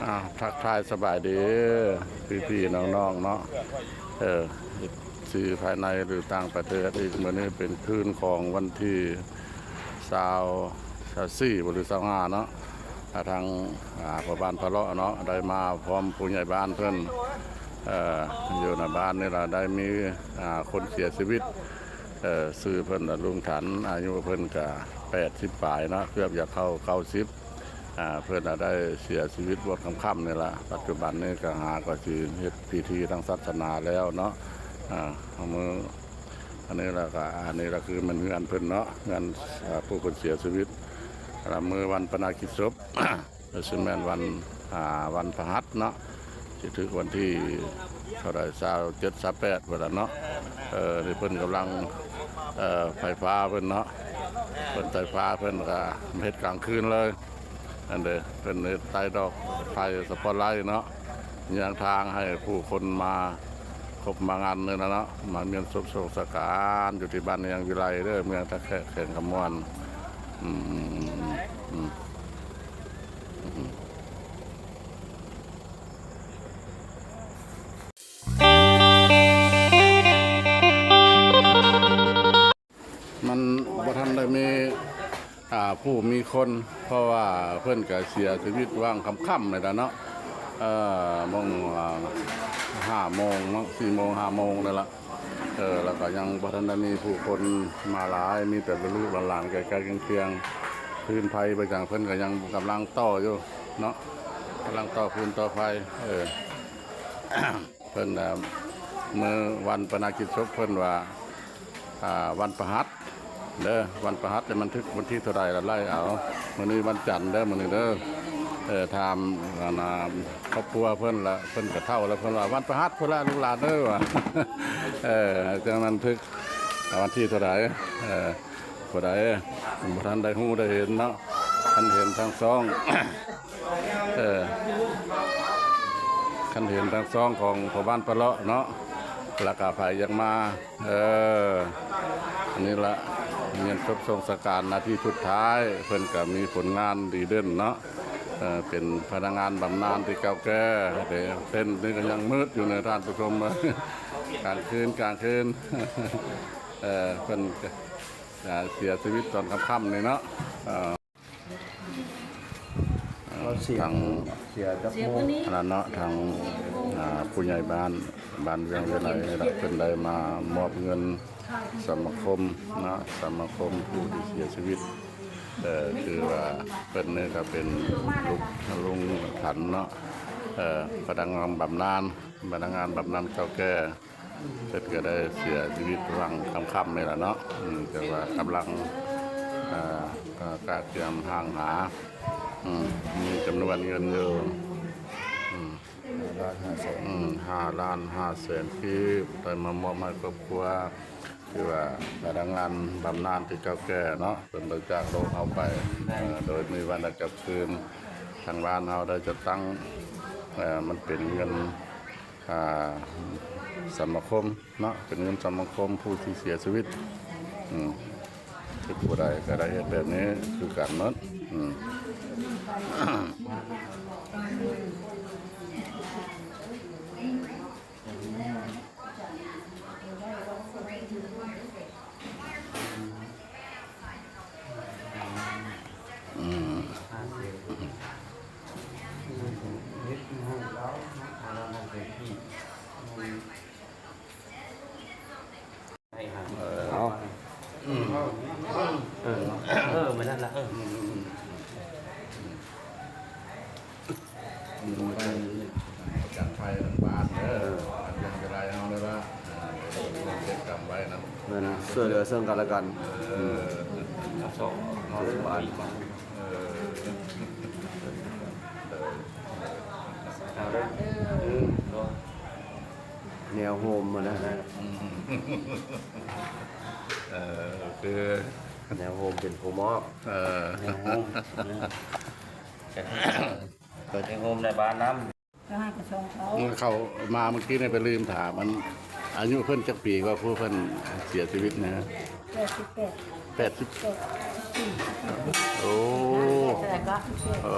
ອ່າ ທັກທາຍສະບາຍດີພີ່ໆນ້ອງໆເນາະ ເອີ ທີ່ພາຍໃນ ຫຼື ຕ່າງປະເທດອີກ. ມື້ນີ້ເປັນຄືນຂອງວັນທີຊາວ ຊາວສີ່ບໍ່ ຫຼື ຊາວຫ້າເນາະ. ອ່າ ທາງ ອ່າ ພໍ່ບ້ານພະເລາະເນາະ ໄດ້ມາພ້ອມຜູ້ໃຫຍ່ບ້ານເພິ່ນ ເອີ ຢູ່ໃນບ້ານນີ້ລະ ໄດ້ມີ ອ່າ ຄົນເສຍຊີວິດ ເອີ ຊື່ເພິ່ນລະ ລຸງຖັນ ອາຍຸເພິ່ນກະແປດສິບປາຍເນາະ ເກືອບຢາກເຂົ້າເກົ້າສິບ ອ່າ ເພິ່ນລະໄດ້ເສຍຊີວິດໝົດຄ່ຳໆນີ້ລະ. ປັດຈຸບັນນີ້ກະຫາກໍຊິເຮັດພິທີທາງສາສະໜາແລ້ວເນາະ ອ່າ ມື້ ອັນນີ້ລະກະ ອັນນີ້ລະຄືແມ່ນເຮືອນເພິ່ນເນາະ ເຮືອນ ອ່າ ຜູ້ເພິ່ນເສຍຊີວິດ ລະມື້ວັນປະນາກິດສົບ ກໍຊິແມ່ນວັນ ອ່າ ວັນພະຫັດເນາະ ຊິຖືກວັນທີເທົ່າໃດ ຊາວເຈັດ ຊາວແປດພຸ້ນລະເນາະ. ເອີ ນີ້ເພິ່ນກຳລັງ ເອີ ໄຟຟ້າເພິ່ນເນາະ ເພິ່ນໄຟຟ້າເພິ່ນກະເຮັດກາງຄືນເລີຍ ອັນເດ ເພິ່ນເຮັດໄຕ້ດອກໄຟສະປອດໄລເນາະ ຍ່າງທາງໃຫ້ຜູ້ຄົນມາ ຄົບມາງານນີ້ລະເນາະ ມາມ້ຽນສົບສົງສະການຢູ່ທີ່ບ້ານຍາງວິໄລເດີ ເມືອງທ່າແຂກ ແຂວງຄຳມ່ວນ. ອືມ ອືມ ອືມ ອືມ ອືມ ມັນບໍ່ທັນໄດ້ມີ ອ່າ ຜູ້ມີຄົນ ເພາະວ່າເພິ່ນກະເສຍຊີວິດຫວ່າງຄ່ຳໆນີ້ລະເນາະ ເອີ ໂມງ ອ່າ ຫ້າໂມງເນາະ ສີ່ໂມງ ຫ້າໂມງນີ້ລະ ເອີ ລະກະຍັງບໍ່ທັນໄດ້ມີຜູ້ຄົນມາຫຼາຍ ມີແຕ່ລູກໆຫຼານໆ ໃກ້ໆຄຽງໆ ຟືນໄຟໄປຈັ່ງ ເພິ່ນກະຍັງກຳລັງຕໍ່ຢູ່ເນາະ ກຳລັງຕໍ່ຟືນຕໍ່ໄຟ ເອີ ເພິ່ນ ອ່າ ມື້ວັນປະນາກິດສົບເພິ່ນວ່າ ອ່າ ວັນພະຫັດເດີ ວັນພະຫັດ ແຕ່ມັນຖືກວັນທີເທົ່າໃດລະໄລ່ເອົາ. ມື້ນີ້ວັນຈັນເດີ ມື້ນີ້ເດີ ເອີ ຖາມ ອັນນ່າ ຄອບຄົວເພິ່ນລະ ເພິ່ນກະເຖົ້າລະ ເພິ່ນວ່າວັນພະຫັດພຸ້ນລະລູກຫຼານເດີວ່າ ເອີ ຈັ່ງມັນຖືກວັນທີເທົ່າໃດ ເອີ ຜູ້ໃດບໍ່ທັນໄດ້ຮູ້ໄດ້ເຫັນເນາະ ຄັນເຫັນທາງຊ່ອງ ເອີ ຄັນເຫັນທາງຊ່ອງຂອງພໍ່ບ້ານປະເລາະເນາະ ລະກະໃຜຢາກມາ ເອີ ອັນນີ້ລະ ມ້ຽນສົບສົ່ງສະການນາທີສຸດທ້າຍ ເພິ່ນກະມີຜົນງານດີເດັ່ນເນາະ ເອີ ເປັນພະນັກງານບຳນານທີ່ເກົ່າແກ່ ເຕັນນີ້ກະຍັງມືດຢູ່ເນາະທ່ານຜູ້ຊົມ ກາງຄືນ ກາງຄືນ ເອີ ເພິ່ນກະ ກະເສຍຊີວິດຕອນຄ່ຳໆນີ້ເນາະ ເອີ ເອີ ເສຍ ທາງ ເສຍຈັກໂມງ ອັນນັ້ນເນາະ ທາງ ອ່າ ຜູ້ໃຫຍ່ບ້ານ ບ້ານວຽງວິໄລນີ້ລະ ເພິ່ນໄດ້ມາມອບເງິນສະມາຄົມເນາະ ສະມາຄົມຜູ້ທີ່ເສຍຊີວິດ ເອີ ຄືວ່າເພິ່ນນີ້ກະເປັນລູກລຸງຂັນເນາະ ເອີ ພະນັກງານບຳນານ ພະນັກງານບຳນານເກົ່າແກ່ ເພິ່ນກະໄດ້ເສຍຊີວິດຫວ່າງຄ່ຳໆນີ້ລະເນາະ ອືມ ແຕ່ວ່າກຳລັງ ເອີ ກະກະກຽມຮ່າງຫາ ອືມ ມີຈຳນວນເງິນຢູ່ ອືມ ຫ້າລ້ານຫ້າແສນ ອືມ ຫ້າລ້ານຫ້າແສນກີບ ໄດ້ມາມອບໃຫ້ຄອບຄົວ ຄືວ່າພະນັກງານບຳນານທີ່ເກົ່າແກ່ເນາະ ເພິ່ນໄດ້ຈາກໂລກເຮົາໄປ ເອີ ໂດຍມີວັນໄດ້ກັບຄືນ ທາງບ້ານເຮົາໄດ້ຈັດຕັ້ງ ເອີ ມັນເປັນເງິນ ອ່າ ສະມາຄົມເນາະ ເປັນເງິນສະມາຄົມຜູ້ທີ່ເສຍຊີວິດ ອືມ ຄືຜູ້ໃດກະໄດ້ເຮັດແບບນີ້ຄືກັນໝົດ ອືມ ອືມ ເອີ ເອົາ ເອີ ເອີ ມື້ນັ້ນລະ ເອີ ອືມ ອືມ ອືມ ອືມ ອືມ ຈັດໄຟທາງບ້ານເດີ ເອີ ອັນຍັງກະໄດ້ເອົາແລ້ວລະ ອ່າ ເກັບກຳໄວ້ນຳ ແມ່ນ ຊ່ວຍເຫຼືອເຊິ່ງກັນແລະກັນ ເອີ ອືມ ເອົາສອງ ເອົາສອງບາດ ເອີ ເອີ ເອົາເດີ ອືມ ແນວໂຮມຫັ້ນນະ ອືມ ເອີ ຄື ແນວໂຮມເປັນຜູ້ມອບ ເອີ ແນວໂຮມ ເປີດແນວໂຮມໃນບ້ານນຳ ເຂົາມາມື້ກີ້ນີ້ໄປລືມຖາມ ອັນ ອາຍຸເພິ່ນຈັກປີກວ່າຜູ້ເພິ່ນເສຍຊີວິດນະ? ແປດສິບແປດ ແປດສິບ ແປດສິບ ໂອ້ ເອີ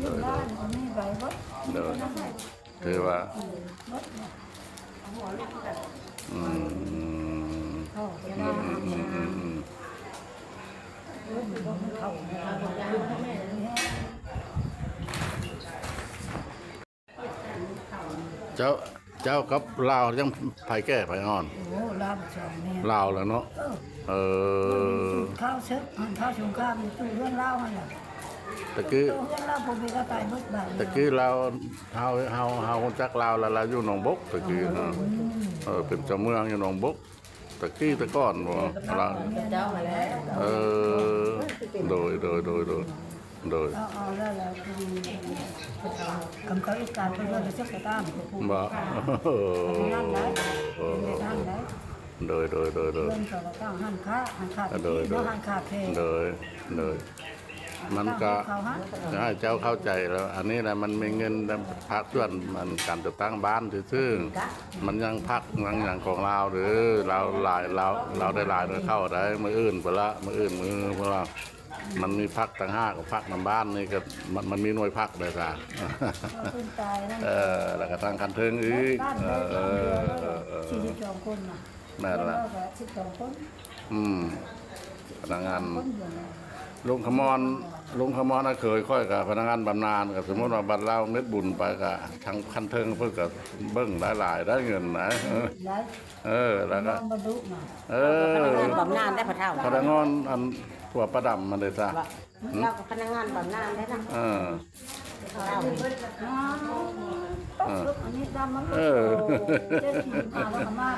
ໂດຍ ໂດຍ ໂດຍ ຖືວ່າ ອືມ ອືມ ອືມ ອືມ ອືມ ເຈົ້າ ເຈົ້າກັບລາວຍັງໃຜແກ່ໃຜອ່ອນ? ໂອ້ ລາວສອງແມ່ ລາວແລ້ວເນາະ ເອີ ເອີ ມັນມີຈຸດຂາວເສິກ ອັນຂາວສົງຄາມຢູ່ເຮືອນລາວຫັ້ນແຫຼະ ຕະກີ້ ເຮືອນລາວບໍ່ມີກະຕາຍເບິດບາດ ຕະກີ້ລາວ ເຮົາ ເຮົາ ເຮົາຮູ້ຈັກລາວແລ້ວ ລາວຢູ່ໜອງບົກ ຕະກີ້ນະ ອືມ ເອີ ເປັນເຈົ້າເມືອງຢູ່ໜອງບົກ ຕະກີ້ແຕ່ກ່ອນບໍ່ ລາວ ເຈົ້າຫັ້ນແຫຼະ ເອີ ໂດຍ ໂດຍ ໂດຍ ໂດຍ ໂດຍ ເອົາ ເອົາແລ້ວ ແລ້ວ ຄັນເຂົາເຮັດການເພິ່ນເຮັດຈັກກະຕາມ ບໍ່ ເອີ ເຮັດງານໄດ້ ເອີ ເຮັດງານໄດ້ ໂດຍ ໂດຍ ໂດຍ ໂດຍ ເພິ່ນກໍຕັ້ງຮ້ານຄ້າ ຮ້ານຄ້າ ໂດຍ ໂດຍ ຮ້ານຄ້າແຂກ ໂດຍ ໂດຍ ມັນກະ ເອົາເຂົ້າ ໃຫ້ເຈົ້າເຂົ້າໃຈແລ້ວ ອັນນີ້ນະ ມັນມີເງິນພາກສ່ວນ ອັນການຈັດຕັ້ງບ້ານຊື່ໆ ມັນຍັງພັກຍັງຫຍັງຂອງລາວເດີ ລາວຫຼາຍ ລາວ ລາວໄດ້ຫຼາຍໜ່ວຍເຂົ້າໃດ ມື້ອື່ນພຸ້ນລະ ມື້ອື່ນ ມື້ພຸ້ນລະ ມັນມີພັກຕ່າງຫາກ ພັກນຳບ້ານນີ້ກໍ ມັນ ມັນມີໜ່ວຍພັກເດ້ຊະ ເອີ ແລ້ວກໍທາງຂັ້ນເທິງອີກ ເອີ ເອີ ເອີ ເອີ ສີ່ສິບສອງຄົນນະ ແມ່ນລະ ສິບສອງຄົນ ອືມ ພະນັກງານ ລຸງຂະມອນ ລຸງຂະມອນ ອາເຂີຍຂ້ອຍກໍພະນັກງານບຳນານ ກໍສົມມຸດວ່າບັດລາວເຮັດບຸນໄປ ກໍທາງຂັ້ນເທິງເພິ່ນກໍເບິ່ງຫຼາຍໆ ໄດ້ເງິນນະ ເອີ ແລ້ວກໍ ເອີ ພະນັກງານບຳນານໄດ້ ພໍ່ເຖົ້າ ພະນັກງານ ອັນ ຜົວປ້າດຳຫັ້ນເດ້ຊະ ລາວກໍພະນັກງານບຳນານໄດ້ນະ ເອີ ເອີ ອັນນີ້ດຳມັນ ເອີ ເຈັດສິບຫ້າແລ້ວກໍມາ